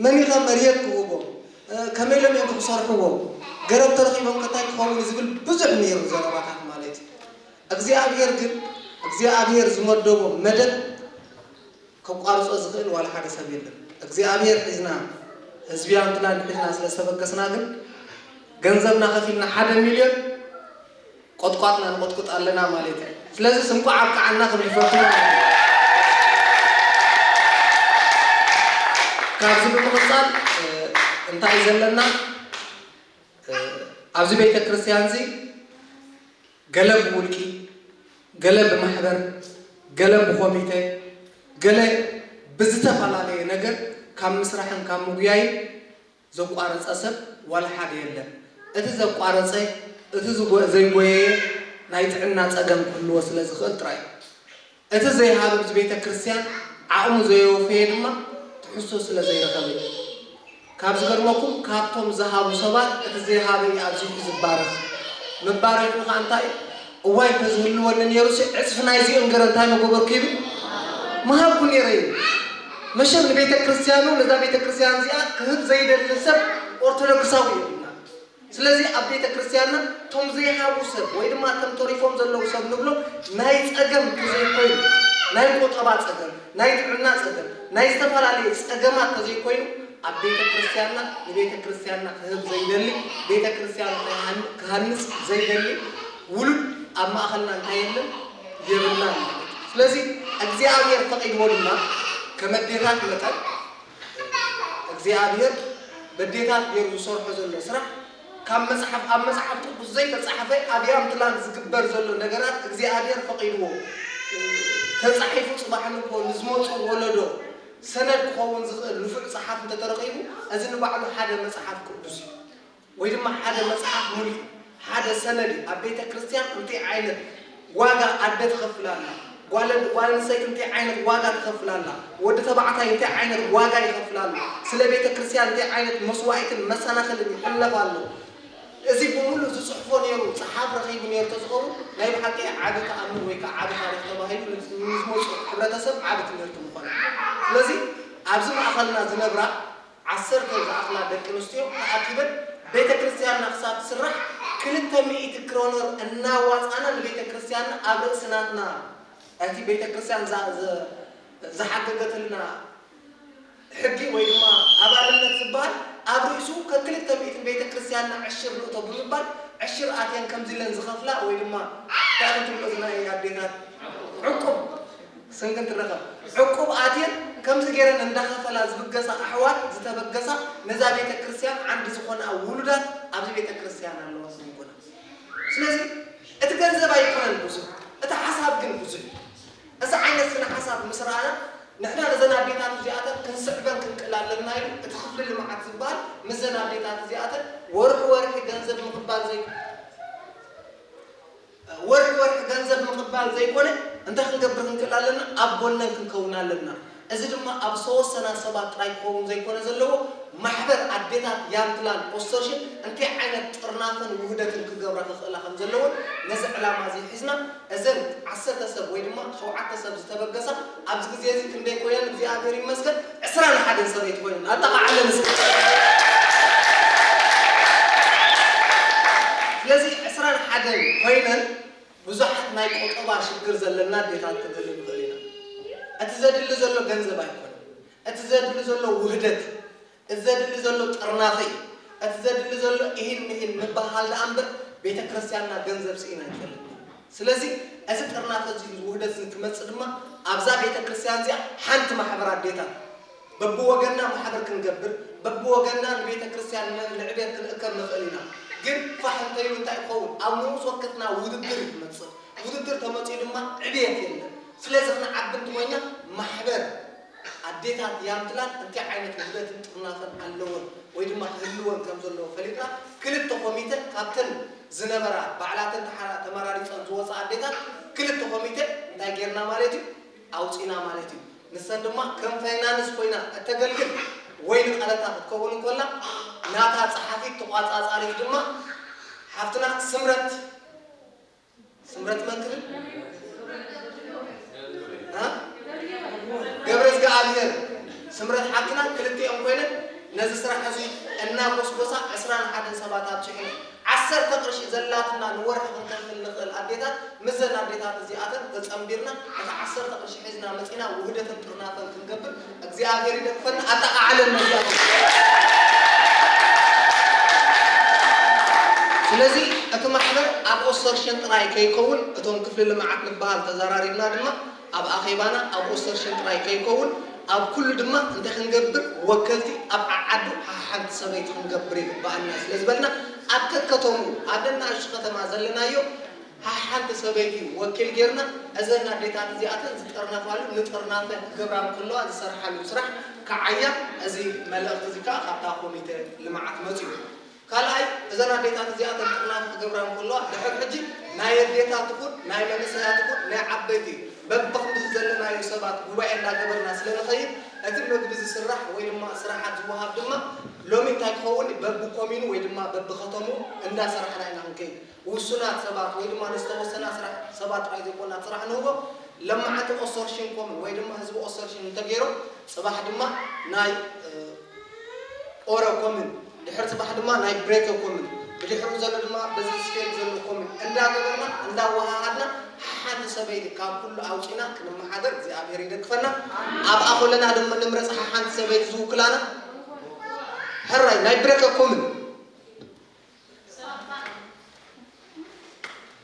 መን እዩ ከ መሬት ክህቦም? እ፣ ከመይ ኢሎም እዮም ክሰርሕዎ? ገረብ ተረኺቦም ከ እንታይ ክኸውን እዩ ዝብል ብዙሕ ነይሩ ዘረባታት ማለት እዩ። እግዚኣብሔር ግን፣ እግዚኣብሔር ዝመደቦ መደብ ከቋርጾ ዝኽእል ዋላ ሓደ ሰብ የለን። እግዚኣብሔር ሒዝና፣ ህዝቢ ያምትላንድ ሒዝና ስለ ዝተበገስና ግን፣ ገንዘብና ከፊልና ሓደ ሚልዮን ቆጥቋጥና ንቆጥቁጥ ኣለና ማለት እዩ። ስለዚ እንቋዕ ኣብቅዓና ክንፈቱ ማለት እዩ። ካብዚ ብምቕጻል፣ እ፣ እንታይ እዩ ዘለና? እ፣ ኣብዚ ቤተ ክርስቲያን እዚ ገለ ብውልቂ፣ ገለ ብማሕበር፣ ገለ ብኮሚተ፣ ገለ ብዝተፈላለየ ነገር ካብ ምስራሕን ካብ ምጉያይን ዘቋረጸ ሰብ ዋላ ሓደ የለን። እቲ ዘቋረጸ፣ እቲ ዝጎ-፣ ዘይጎየየ ናይ ጥዕና ጸገም ክህልዎ ስለ ዝኽእል ጥራይ እዩ። እቲ ዘይሃብ ኣብዚ ቤተ ክርስቲያን ዓቕሙ ዘየወፈየ ድማ ትሕዝቶ ስለ ዘይረኸበ እዩ። ካብ ዝገርመኩም፣ ካብቶም ዝሃቡ ሰባት እቲ ዘይሃበ እዩ ኣብዚሑ ዝባረኽ። መባረኽቱ ኸኣ እንታይ እዩ? እዋይ፣ እንተዝህልወኒ ነይሩሲ ዕጽፊ ናይዚኦም ገይረ እንታይ መገበርኩ ይብል? ምሃብኩ ነይረ እዩ። መሸም ንቤተ ክርስቲያኑ፣ ነዛ ቤተ ክርስቲያን እዚኣ ክህብ ዘይደሊ ሰብ ኦርቶዶክሳዊ እዩ ኢልና። ስለዚ ኣብ ቤተ ክርስቲያንና እቶም ዘይሃቡ ሰብ ወይ ድማ እቶም ተሪፎም ዘለዉ ሰብ ንብሎ ናይ ጸገም እንተዘይኮይኑ፣ ናይ ቁጠባ ጸገም፣ ናይ ጥዕና ጸገም፣ ናይ ዝተፈላለየ ጸገማት እንተዘይኮይኑ፣ ኣብ ቤተ ክርስቲያንና ንቤተ ክርስቲያንና ክህብ ዘይደሊ፣ ቤተ ክርስቲያኑ ክሃን-፣ ክሃንጽ ዘይደሊ፣ ውሉድ ኣብ ማእኸልና እንታይ የለን? የብልናን ማለት እዩ። ስለዚ እግዚኣብሔር ፈቒድዎ ድማ ከም ኣዴታት መጠን እግዚኣብሔር በዴታት ገይሩ ዝሰርሖ ዘሎ ስራሕ ካብ መጽሓፍ፣ ኣብ መጽሓፍ ቅዱስ ዘይተጻሕፈ ኣብ ያምትላንድ ዝግበር ዘሎ ነገራት እግዚኣብሔር ፈቒድዎ ተጻሒፉ ጽባሕ ንግሆ ንዝመጹ ወለዶ ሰነድ ክኸውን ዝኽእል ንፉዕ ጸሓፊ እንተተረኺቡ፣ እዚ ንባዕሉ ሓደ መጽሓፍ ቅዱስ እዩ። ወይ ድማ ሓደ መጽሓፍ ሙሉእ፣ ሓደ ሰነድ እዩ። ኣብ ቤተ ክርስቲያን እንታይ ዓይነት ዋጋ ኣደ ትኸፍል ኣላ፣ ጓል፣ ጓል ኣንስተይቲ እንታይ ዓይነት ዋጋ ትኸፍል ኣላ፣ ወዲ ተባዕታይ እንታይ ዓይነት ዋጋ ይኸፍል ኣሎ፣ ስለ ቤተ ክርስቲያን እንታይ ዓይነት መስዋእትን መሰናኽልን ይሕለፍ ኣሎ፣ እዚ ብምሉእ ዝጽሕፎ ነይሩ፣ ጸሓፍ ረኺቡ ነይሩ ተዝኸውን፣ ናይ ብሓቂ ዓቢ ተኣምር ወይ ከዓ ዓቢ ታሪኽ ተባሂሉ ንዝመጹ ሕብረተሰብ ዓቢ ትምህርቲ ምኾነ። ስለዚ ኣብዚ ማእኸልና ዝነብራ ዓሰርተ ዝኣኽላ ደቂ ኣንስትዮ ተኣኪበን ቤተ ክርስቲያንና ክሳብ ትስራሕ ክልተ ሚእቲ ክሮነር እናዋፃና ንቤተ ክርስቲያንና ኣብ ርእሲ ናትና እቲ ቤተ ክርስቲያን ዛ-፣ ዝ-፣ ዝሓገገትልና ሕጊ ወይ ድማ ኣባልነት ዝበሃል ኣብ ርእሱ ከክልተ ሚእቲ ቤተ ክርስቲያንና ዕሽር ንእቶ ብምባል ዕሽር ኣትየን ከምዚ ኢለን ዝኸፍላ ወይ ድማ እንታይ ትብሎ እዚ ናይ ኣዴታት ዕቁብ ስንቂ እንትረኸብ ዕቁብ ኣትየን ከምዚ ገይረን እንዳኸፈላ ዝብገሳ ኣሕዋት ዝተበገሳ ነዛ ቤተ ክርስቲያን ዓንዲ ዝኾና ውሉዳት ኣብዚ ቤተ ክርስቲያን ኣለዋ ስንኩና። ስለዚ እቲ ገንዘብ ኣይኮነን ብዙሕ፣ እቲ ሓሳብ ግን ብዙሕ እዩ። እዚ ዓይነት ስነ ሓሳብ ምስ ረኣና ንሕና ነዘን ኣዴታት እዚኣተን ክንስዕበን ክንክእል ኣለና ኢሉ እቲ ክፍሊ ልምዓት ዝበሃል ምስ ወርሒ ወርሒ ገንዘብ ምቕባል ዘይኮነ እንታይ ክንገብር ክንክእል ኣለና? ኣብ ጎነን ክንከውን ኣለና። እዚ ድማ ኣብ ዝተወሰና ሰባት ጥራይ ክኸውን ዘይኮነ ዘለዎ፣ ማሕበር ኣዴታት ያንትላን ኦስተርሽን እንታይ ዓይነት ጥርናፈን ውህደትን ክገብራ ክኽእላ ከም ዘለዎን ነዚ ዕላማ እዚ ሒዝና እዘን ዓሰርተ ሰብ ወይ ድማ ሸውዓተ ሰብ ዝተበገሳ ኣብዚ ግዜ እዚ ክንደይ ኮይነን እግዚኣብሔር ይመስገን ዕስራን ሓደን ሰበይቲ ኮይነን ኣጠቓዓለን እስኪ። ስለዚ ዕስራን ሓደን ኮይነን ብዙሓት ናይ ቆጠባ ሽግር ዘለና ኣዴታት ክንርኢ ንኽእል ኢና። እቲ ዘድሊ ዘሎ ገንዘብ ኣይኮነን። እቲ ዘድሊ ዘሎ ውህደት፣ እቲ ዘድሊ ዘሎ ጥርናፈ እዩ። እቲ ዘድሊ ዘሎ ኢሂን ምሂን ምብህሃል ደኣ እምበር ቤተ ክርስቲያንና ገንዘብ ስኢና ኣይትፈልጥን። ስለዚ እዚ ጥርናፈ እዚ ውህደት እዚ ክመጽእ ድማ ኣብዛ ቤተ ክርስቲያን እዚኣ ሓንቲ ማሕበር ኣዴታት በብወገንና ማሕበር ክንገብር፣ በብወገንና ንቤተ ክርስቲያን ን-፣ ንዕቤት ክንእከብ ንኽእል ኢና። ግን ፋሕ እንተይሉ እንታይ ይኸውን? ኣብ ንኡስ ወከፍና ውድድር እዩ ዝመጽእ። ውድድር ተመጺኡ ድማ ዕብየት የለን። ስለዚ ክንዓቢ እንተኾይና ማሕበር ኣዴታት ያንትላን እንታይ ዓይነት ውህደትን ጥርናፈን ኣለወን ወይ ድማ ክህልወን ከም ዘለዎ ፈሊጥና ክልተ ኮሚተ ካብተን ዝነበራ ባዕላተን ተሓ-፣ ተመራሪጸን ዝወፃ ኣዴታት ክልተ ኮሚተ እንታይ ጌርና ማለት እዩ? ኣውፂና ማለት እዩ። ንሰን ድማ ከም ፋይናንስ ኮይና እተገልግል ወይኒ ቀለታ ክትከውን እንኮላ ናታ ፀሓፊት ተቋፃፃሪት ድማ ሓፍትና ስምረት፣ ስምረት መን ትብል? እ? ገብረ እግዚኣብሔር። ስምረት ሓፍትና ክልቲኦም ኮይነን ነዚ ስራሕ እዚ እናጎስጎሳ ዕስራን ሓደን ሰባት ኣብፂሑ። ዓሰርተ ቅርሺ ዘላትና ንወርሒ ክንከፍል ንኽእል ኣዴታት ምስዘን ኣዴታት እዚኣተን ተጸንቢርና እቲ ዓሰርተ ቅርሺ ሒዝና መጺና ውህደትን ጥርናፈን ክንገብር እግዚኣብሔር ይደግፈና። ኣጠቓዓለን ነዚኣ። ስለዚ እቲ ማሕበር ኣብ ኦስተርሽን ጥራይ ከይከውን እቶም ክፍሊ ልምዓት ንበሃል ተዘራሪብና ድማ ኣብ ኣኼባና ኣብ ኦስተርሽን ጥራይ ከይከውን ኣብ ኩሉ ድማ እንታይ ክንገብር ወከልቲ ኣብ ዓዓዱ ሓሓንቲ ሰበይቲ ክንገብር ይግበኣና ስለ ዝበልና ኣብ ከከተሙ ኣብ ነናእሽቱ ከተማ ዘለናዮ ሓሓንቲ ሰበይቲ ወኪል ጌርና እዘን ኣዴታት እዚኣተን ዝጠርነፋሉ ንጥርናፈ ክገብራ እንከለዋ ዝሰርሓሉ ስራሕ ክዓያ እዚ መልእኽቲ እዚ ከዓ ካብታ ኮሚተ ልምዓት መፅዩ። ካልኣይ እዘን ኣዴታት እዚኣተን ጥርናፈ ክገብራ እንከለዋ ድሕር ሕጂ ናይ ኣዴታት ይኹን ናይ መንእሰያት ይኹን ናይ ዓበይቲ በብክንዲ ዘለናዮ ሰባት ጉባኤ እንዳገበርና ስለ ንኸይድ እቲ ምግቢ ዝስራሕ ወይ ድማ ስራሓት ዝወሃብ ድማ ሎሚ እንታይ ክኸውን በብኮሚኑ ወይ ድማ በብከተሙ እንዳሰራሕና ኢና ክንከይድ። ውሱናት ሰባት ወይ ድማ ንዝተወሰና ስራሕ ሰባት ጥራይ ዘይኮና ስራሕ ንህቦ ለማዓቲ ኦሰርሽን ኮምን ወይ ድማ ህዝቢ ኦሰርሽን እንተገይሮም ፅባሕ ድማ ናይ ኦረ ኮምን ድሕር ፅባሕ ድማ ናይ ብሬከ ኮምን ብድሕሩ ዘሎ ድማ በዚ ስፌል ዘሎ ኮምን እንዳገበርና እንዳወሃሃድና ሓንቲ ሰበይቲ ካብ ኩሉ ኣውፂና ክንመሓደር እግዚኣብሔር ይደግፈና። ኣብኣ ኮለና ድማ ንምረፅ ሓንቲ ሰበይቲ ዝውክላና ሕራይ ናይ ብሬከ ኮምን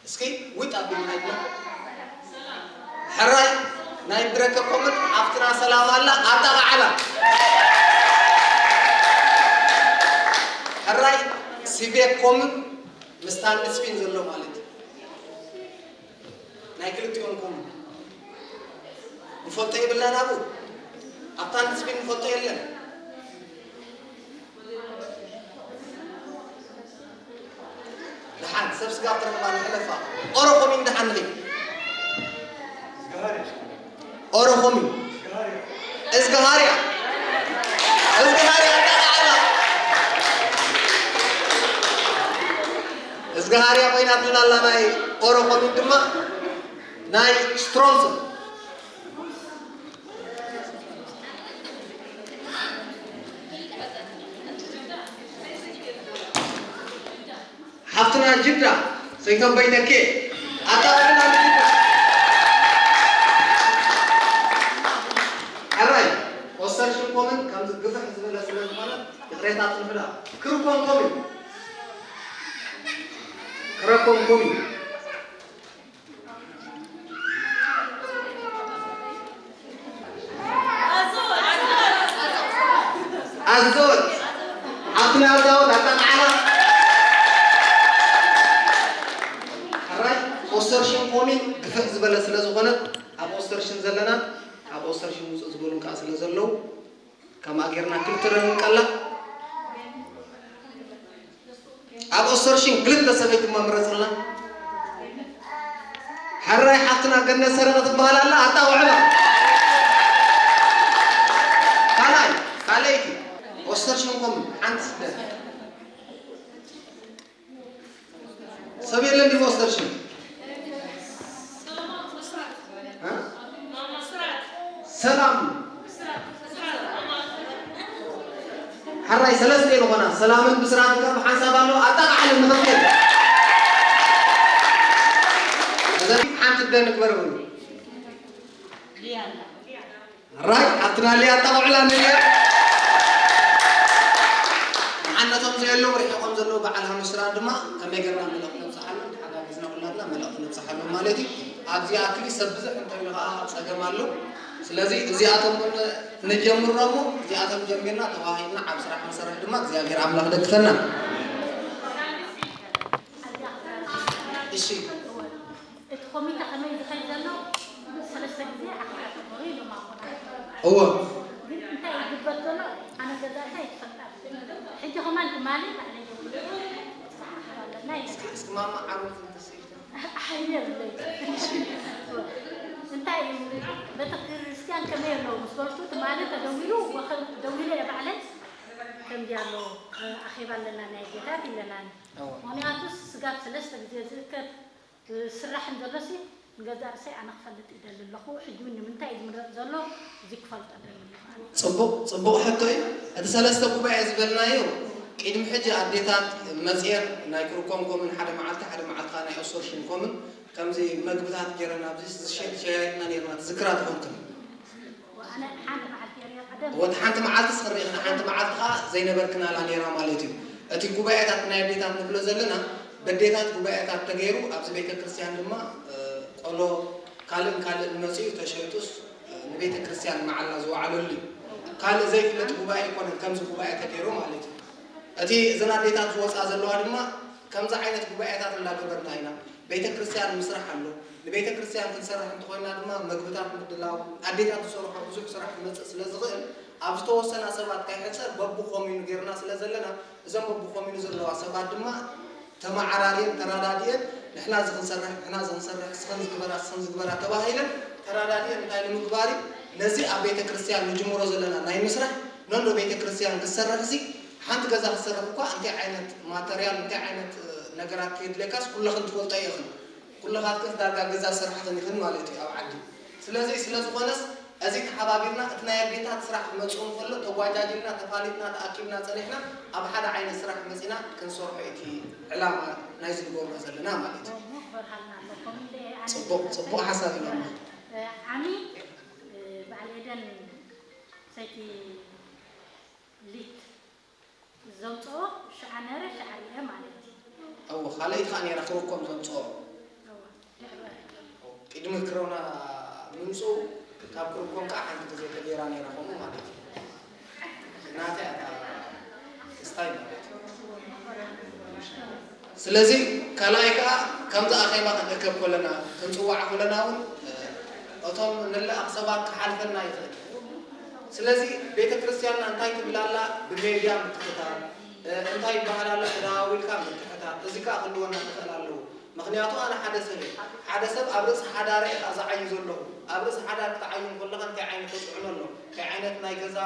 እስኪ ዊጥ ኣቢልና ኢድና ሕራይ ናይ ብረከ ኮምን ኣብትና ሰላም ኣላ ኣጣቓዓላ ሕራይ ሲቤክ ኮምን ምስታን ስፒን ዘሎ ማለት እዩ። ናይ ክልቲኦም ኮምን ንፈልጦ የብልናን ኣብኡ ኣብታ ንስቢ ንፈልጦ የለን። ደሓን ሰብ ስጋብ ትረኽባ ንሕለፋ ኦሮኾሚን ደሓን ንኺ ኦሮኾሚን እዝግሃርያ እዝግሃርያ ኣጣቃዓላ እዝግሃርያ ኮይናትና ኣላ ናይ ኦሮኾሚን ድማ ናይ ስትሮንሶ ሓፍትና ጅዳ ሰይቶም በይነኬ ኣጣቃዕና ንጅዳ ሕራይ ወሰን ሽኮምን ከምዚ ግፍሕ ዝበለ ስለ ዝኾነ ይቕሬታ ጽንሑዳ ክርኮም ኮምን ክረኮም ኮምን ኣዞት ኣብቲ ናዛወት ኣጣቃዓላ ሕራይ ኦስተርሽን ኮሚን ግፍሕ ዝበለ ስለ ዝኾነ ኣብ ኦስተርሽን ዘለና ኣብ ኦስተርሽን ውፅእ ዝበሉን ከዓ ስለ ዘለዉ ከምኣ ጌርና ክልትረን ቀላ ኣብ ኦስተርሽን ክልተ ሰበይቲ እሞ ምረጽልና። ሕራይ ሓፍትና ገነት ሰረቐ ትበሃል ኣላ፣ ኣጣቕዑና። ካልኣይ፣ ካልኣይቲ፣ ኦስተርሽን ኮም ሓንቲ ስደት። ሰብ የለን ዲብ ኦስተርሽን? እ? ሰላም። ሕራይ ሰለስተ ዝኾና ሰላምን ብስራትን ካብ ሓንሳብ ኣለዋ ኣጣቕዓለን ንኽልቴን። እዘን ሓንቲ እደ ንግበር ብሉ። ሕራይ ሓፍትና ሊያ ኣጣቕዑላ ንሊያ። ንዓነቶም ዘየለዉ ርሒቖም ዘለዉ በዓል ሃሙስ ስራን ድማ ከመይ ጌርና መልእኽቲ ነብጽሓሎም? ተሓጋጊዝና ኩላትና መልእኽቲ ነብጽሓሎም ማለት እዩ። ኣብዚ ኣክሊ ሰብ ብዙሕ እንተኢሉ ከዓ ጸገም ኣሎ። ስለዚ እዚኣቶም ንጀምሮ እሞ እዚኣቶም ጀሚርና ተዋሂድና ዓብ ስራሕ ክንሰርሕ ድማ እግዚኣብሔር ኣምላኽ ደግፈና። እሺ። እቲ ኮሚተ ከመይ ዝኸይድ ዘሎ ሰለስተ ግዜ ኣኺላ ተኾሪ ኢሎም ኣቦና። እወ። ግን እንታይ ይግበር ዘሎ ኣነ ገዛእታ ይፈልጣ። ሕጂ ከማን ትማሊ ባዕለይ ደውለ። ኣለና ኢለ። እስኪ እስኪ ማማ ዓሩት እንተስኢልካ። ሓይሊ የብለይ። እንታይ እዩ ቤተ ክርስቲያን ከመይ ኣለዉ ምስ በልኩ ትማሊ ተደዊሉ ወኸ-፣ ደዊለ እየ ባዕለይ ከምዚ ኣሎ ኣኼባ ኣለና ናይ ጌታት ኢለናኒ። እወ። ምኽንያቱ ስጋብ ሰለስተ ግዜ ዝእከብ ዝስራሕ እንዘሎሲ ንገዛእ ርእሰይ ኣነ ክፈልጥ ይደሊ ኣለኹ። ሕጂ እውን ንምንታይ እዩ ዝምረጽ ዘሎ እዚ ክፈልጦ ደሊ ኣለኹ ኣነ። ጽቡቕ፣ ጽቡቕ ሕቶ እዩ። እቲ ሰለስተ ጉባኤ ዝበልናዮ ቅድሚ ሕጂ ኣዴታት መጽየን ናይ ክርኮም ኮምን ሓደ መዓልቲ፣ ሓደ መዓልቲ ከኣ ናይ ኦሶርሽን ኮምን ከምዚ መግብታት ገይረን ኣብዚ ዝሸ-፣ ሸያይጥና ነይርና ትዝክራ ትኾንክን። ወቲ ሓንቲ መዓልቲ ስኽሪ ኢኽና፣ ሓንቲ መዓልቲ ኸዓ ዘይነበርክናላ ነይራ ማለት እዩ። እቲ ጉባኤታት ናይ ኣዴታት ንብሎ ዘለና፣ በዴታት ጉባኤታት ተገይሩ፣ ኣብዚ ቤተ ክርስቲያን ድማ፣ እ፣ ቆሎ ካልእን ካልእን መጺኡ ተሸይጡስ፣ እ፣ ንቤተ ክርስቲያን መዓላ ዝወዓለሉ እዩ። ካልእ ዘይፍለጥ ጉባኤ ኣይኮነን፣ ከምዚ ጉባኤ ተገይሩ ማለት እዩ። እቲ እዘን ኣዴታት ዝወጻ ዘለዋ ድማ፣ ከምዚ ዓይነት ጉባኤታት እንዳገበርና ኢና። ቤተ ክርስቲያን ምስራሕ ኣሎ። ንቤተ ክርስቲያን ክንሰርሕ እንተኾይና ድማ መግብታት ምድላው፣ ኣዴታት ዝሰርሖ ብዙሕ ስራሕ ክመጽእ ስለ ዝኽእል፣ ኣብ ዝተወሰና ሰባት ከይሕጸር በብኮሚኑ ጌርና ስለ ዘለና፣ እዞም በብኮሚኑ ዘለዋ ሰባት ድማ ተመዓራርየን ተረዳድየን፣ ንሕና እዚ ክንሰርሕ፣ ንሕና እዚ ክንሰርሕ፣ እስኽን ዝግበራ፣ እስኽን ዝግበራ ተባሂለን ተረዳድየን እንታይ ንምግባር እዩ፣ ነዚ ኣብ ቤተ ክርስቲያን ንጅምሮ ዘለና ናይ ምስራሕ፣ ነንዶ ቤተ ክርስቲያን ክሰርሕ እዚ ሓንቲ ገዛ ክሰርሕ እኳ እንታይ ዓይነት ማተርያል፣ እንታይ ዓይነት፣ እ፣ ነገራት ከየድልየካስ ኩለኽን ትፈልጦ ኢኽን። ኩልኻትክን ዳርጋ ገዛ ሰራሕኽን ኢኽን ማለት እዩ ኣብ ዓዲ። ስለዚ ስለ ዝኾነስ እዚ ተሓባቢርና እቲ ናይ ኣዴታት ስራሕ ክመጽእ እንከሎ ተጓጃጅልና፣ ተፋሊጥና፣ ተኣኪብና ጸኒሕና ኣብ ሓደ ዓይነት ስራሕ መጺና ክንሰርሖ እዩ እቲ ዕላማ ናይዚ ንገብሮ ዘለና ማለት እዩ። ጽቡቕ፣ ጽቡቕ ሓሳብ ኢና። ዓሚ፣ በዓል ኤደን ሰይቲ ሊት ዘውፅኦ ሽዓ ነረ ሽዓ ሪኤ ማለት እዩ። እወ፣ ካልኣይቲ ከዓ ነይራ ክርኮም ዘውፅኦ። እወ፣ ድሕሪ ቅድሚ ክሮና ምምፅኡ ካብ ክርኮም ከዓ ሓንቲ ግዜ ተገይራ ነይራ ከምኡ ማለት እዩ። ናተይ እያ እታ ስታይ ማለት እዩ። ስለዚ ካልኣይ ከዓ ከምዚ ኣኼባ ክንእከብ ከለና ክንፅዋዕ ከለና እውን እቶም ንለኣኽ ሰባት ክሓልፈና ይኽእል። ስለዚ ቤተ ክርስቲያንና እንታይ ትብል ኣላ ብሜድያ ምትሕታል እንታይ ይበሃል ኣሎ ተደዋዊልካ ምትሕታት እዚ ከዓ ክህልወና ክኽእል ኣለዎ። ምኽንያቱ ኣነ ሓደ ሰብ እየ። ሓደ ሰብ ኣብ ርእሲ ሓዳረ እየ ከዓ ዝዓዩ ዘለኹ። ኣብ ርእሲ ሓዳር ክትዓዩ እንከለኻ እንታይ ዓይነት ተፅዕኖ ኣሎ እንታይ ዓይነት ናይ ገዛ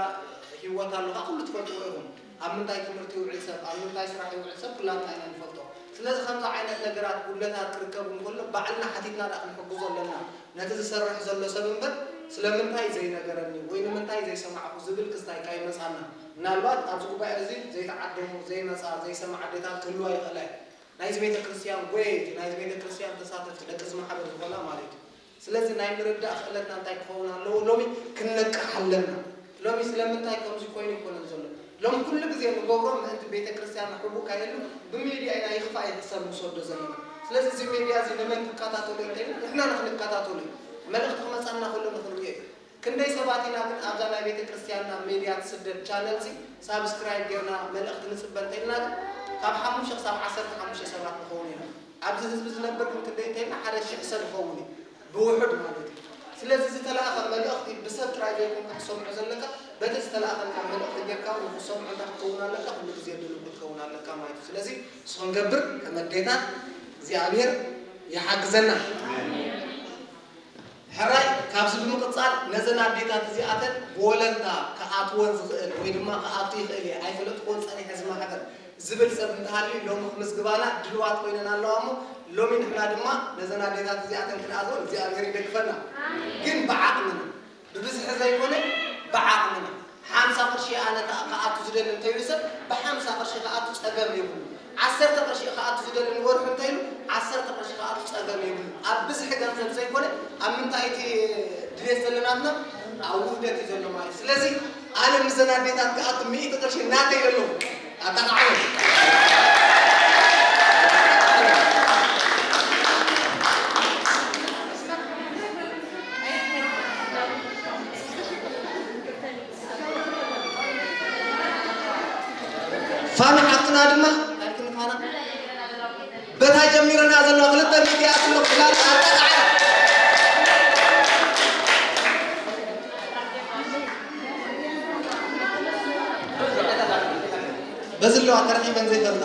ህይወት ኣሎ ከዓ ኩሉ ትፈልጥዎ ኢኹም። ኣብ ምንታይ ትምህርቲ ይውዕል ሰብ ኣብ ምንታይ ስራሕ ይውዕል ሰብ ኩላትና ኢና ንፈልጦ። ስለዚ ከምዚ ዓይነት ነገራት ጉድለታት ክርከብ እንከሎ ባዕልና ሓቲትና ደኣ ክንሕግዞ ኣለና ነቲ ዝሰርሕ ዘሎ ሰብ እምበር ስለምንታይ ዘይነገረኒ ወይ ንምንታይ ዘይሰማዕኩ ዝብል ክስታይ ካይመጻና። ምናልባት ኣብዚ ጉባኤ እዚ ዘይተዓደሙ ዘይመጻ ዘይሰምዓ ኣዴታት ክህልዋ ይኽእላ እየን። ናይዚ ቤተ ክርስቲያን ጎየይቲ ናይዚ ቤተ ክርስቲያን ተሳተፍቲ ደቂ እዚ ማሕበር ዝኾና ማለት እዩ። ስለዚ ናይ ምርዳእ ክእለትና እንታይ ክኸውን ኣለዎ? ሎሚ ክንነቅሕ ኣለና። ሎሚ ስለምንታይ ከምዚ ኮይኑ ኣይኮነን ዘሎ። ሎም ኩሉ ግዜ ንገብሮ ምእንቲ ቤተ ክርስቲያንና ሕቡእ ካይህሉ ብሜድያ ኢና ይኽፋእ ይሕሰብ ንሰዶ ዘለና። ስለዚ እዚ ሜድያ እዚ ንመን ክከታተሎ እንተይልና ንሕና ንክንከታተሎ እዩ። መልእኽቲ ክመፀና ከሎ ንክንሪኦ እዩ። ክንደይ ሰባት ኢና ግን ኣብዛ ናይ ቤተ ክርስቲያንና ሜድያ ትስደድ ቻነል እዚ ሳብስክራይብ ጌርና መልእኽቲ ንፅበ እንተይልና ግን ካብ ሓሙሽተ ክሳብ ዓሰርተ ሓሙሽተ ሰባት ንኸውን ኢና። ኣብዚ ህዝቢ ዝነብር ግን ክንደይ እንተይልና ሓደ ሽሕ ሰብ ይኸውን እዩ ብውሑድ ማለት እዩ። ስለዚ ዝተላእኸ መልእኽቲ ብሰብ ጥራይ ዘይኮንካ ክትሰምዖ ዘለካ፣ በቲ ዝተላእኸልካ መልእኽቲ ጌርካ እውን ንኽትሰምዖ እንታይ ክትከውን ኣለካ? ኩሉ ግዜ ድሉው ክትከውን ኣለካ ማለት እዩ። ስለዚ ንስኹም ገብር ከም ኣዴታት እግዚኣብሔር ይሓግዘና። ሕራይ ካብዚ ብምቕጻል ነዘን ኣዴታት እዚኣተን ብወለንታ ክኣትወን ዝኽእል ወይ ድማ ክኣቱ ይኽእል እየ ኣይፈለጥክዎን ጸኒሐ እዚ ማሕበር ዝብል ሰብ እንተሃልዩ ሎሚ ክምዝግባና ድልዋት ኮይነን ኣለዋ እሞ ሎሚ ንሕና ድማ ነዘን ኣዴታት እዚኣተን ክንኣትወን እግዚኣብሔር ይደግፈና። ግን ብዓቕምና ብብዝሒ ዘይኮነ ብዓቕምና ሓምሳ ቅርሺ ኣነ ከኣ ክኣቱ ዝደሊ እንተይሉ ሰብ ብሓምሳ ቅርሺ ክኣቱ ጸገም የብሉ። ዓሰርተ ቅርሺ ክኣቱ ዝደሊ ንወርሑ እንተይሉ ዓሰርተ ቅርሺ ክኣቱ ጸገም የብሉ። ኣብ ብዝሒ ገንዘብ ዘይኮነ ኣብ ምንታይ እቲ ድሌት ዘለናትና ኣብ ውህደት እዩ ዘሎ ማለት እዩ። ስለዚ ኣነ ምስዘን ኣዴታት ክኣቱ ሚእቲ ቅርሺ ናተይ ኣለኹ። ኣጣቕዓሉ። ፋና ሓፍትና ድማ ካልክን ፋና በታ ጀሚረና ዘሎ ክልተ ሚእቲ ኣትሎ ክላል ኣጣቕዓ። በዚ ኣለዋ ተረኺበን ዘይፈልጣ።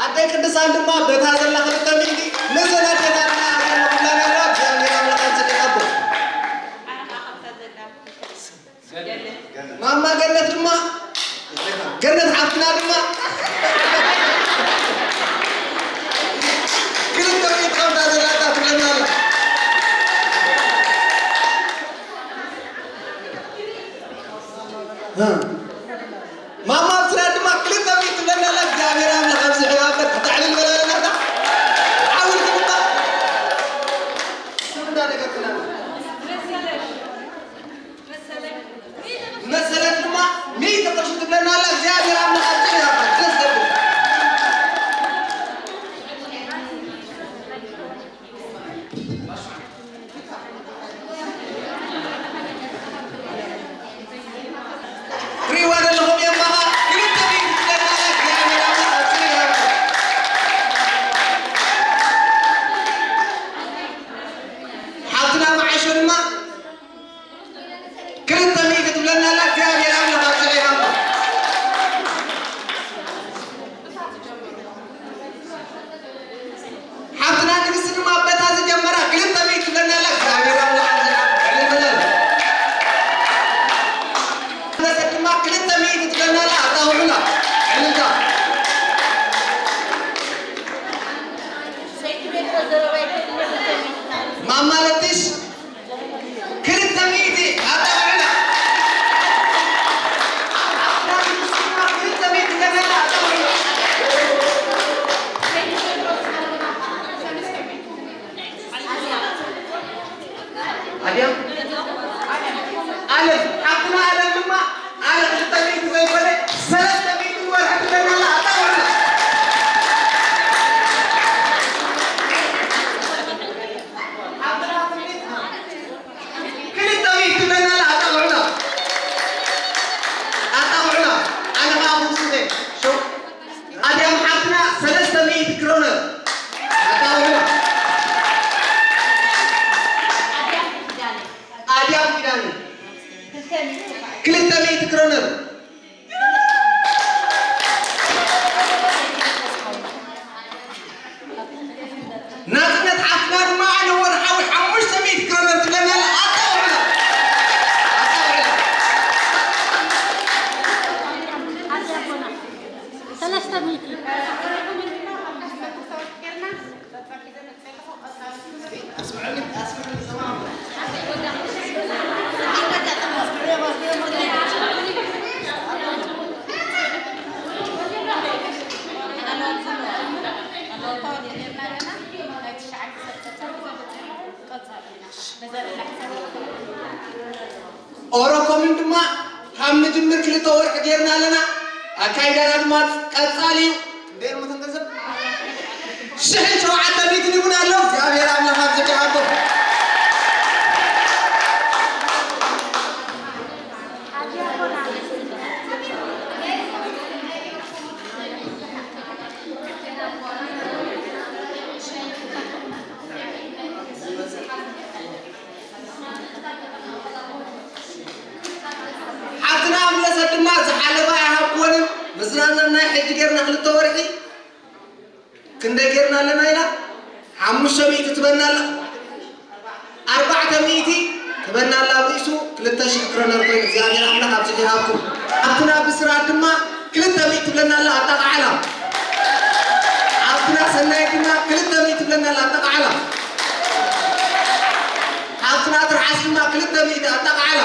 ኣደይ ቅድሳን ድማ በታ ዘላ ክልተ ሚእቲ ንዘን ኣዴታትና ኣዘመኹላን ኣለዋ እግዚኣብሔር ኣምላኽ ኣንስደይ ኣቦ ማማ ገነት ድማ ገነት ሓፍትና ድማ ክልተ ሚእቲ ከምታ ዘላታ ትብለና ኣላ። ማማ ብስራት ድማ ክልተ ሚእቲ ትብለና ኣላ እግዚኣብሔር ኣምላኽ ኣብዚ ሕያበት ክተዕልል በላለና እታ ዓውል ድማ ስም እንዳደገምክና መሰለት ድማ ሚእቲ ቅርሺ ትብለና ኣላ እግዚኣብሔር ኣምላኽ ኣብዚ ሕያበት ደስ ዘብል ትሪእዋ ዘለኹም እዮም ኸዓ ክልተ ሚእቲ ትብለና ኣላ እግዚኣብሔር ኣምላኽ ኣብፅእ ይሃብኩም። ሓፍትና መዓሾ ድማ ክልተ ሚእቲ ትብለና ኣላ እግዚኣብሔር ኣምላኽ ኣብፅእ ይሃብኩም። ሓፍትና ንግስቲ ድማ በታ ዝጀመራ ክልተ ሚእቲ ትብለና ኣላ እግዚኣብሔር ኣምላኽ ኣዘና ዕልል በለን። መሰት ድማ ክልተ ሚእቲ ትብለና ኣላ ኣጣውዑላ ዕልልታ። ማማ ለትሽ ክልተ ሚእቲ ኣጣቕዕና። ክልተ ሚእቲ ገዛና ኣጣቕዕና። ኣድያም ኣለም ሓፍትና ኣለም ድማ ኣነ ክልተ ሚእቲ ዘይኮነ ሰለስተ ሚእቲ ወርሒ ትብለና ኣጣቕዕና። ክልተ ሚእቲ ትብለና ኣላ ኣጣቕዑና ኣጣቕዑና ኣነ ከዓ ክውስደ ሸው ኣድያም ሓፍትና ሰለስተ ሚእቲ ክሮነር ኣጣቕዑና ኣድያም ኪዳነ ክልተ ሚእቲ ክሮነር ናጽነት ሓፍትና ድማ ኣነ ወርሓዊ ሓሙሽተ ሚእቲ ክረመር ትብለና ኣላ ኣጣውዕና ኣጣውዕና ሰለስተ ሚእቲ ኦሮኮምን ድማ ካብ ንጅምር ክልተ ወርሒ ጌርና ኣለና። ኣካይዳና ድማ ቀጻሊ እዩ። እንዴ እርምትን ገንዘብ ሽሕን ሸውዓተ ሚእትን ይሁን ኣሎ። እግዚኣብሔር ኣምላኽ ኣብዚ ይሃቦ። ድማ ዝሓለፋ ኣይሃብክወንን። መዝናና ናይ ሕጂ ጌርና ክልተ ወርሒ ክንደይ ጌርና ኣለና ኢላ ሓሙሽተ ሚእቲ ትበና ኣላ። ኣርባዕተ ሚእቲ ትበና ኣላ ኣብ ርእሱ ክልተ ሽሕ ክረነር ኮይኑ እግዚኣብሔር ኣምላኽ ኣብዚሑ ይሃብኩም። ኣብትና ብስራት ድማ ክልተ ሚእቲ ትብለና ኣላ ኣጣቓዓላ። ኣብትና ሰናይ ድማ ክልተ ሚእቲ ትብለና ኣላ ኣጣቓዓላ። ኣብትና ትርሓስ ድማ ክልተ ሚእቲ ኣጣቓዓላ።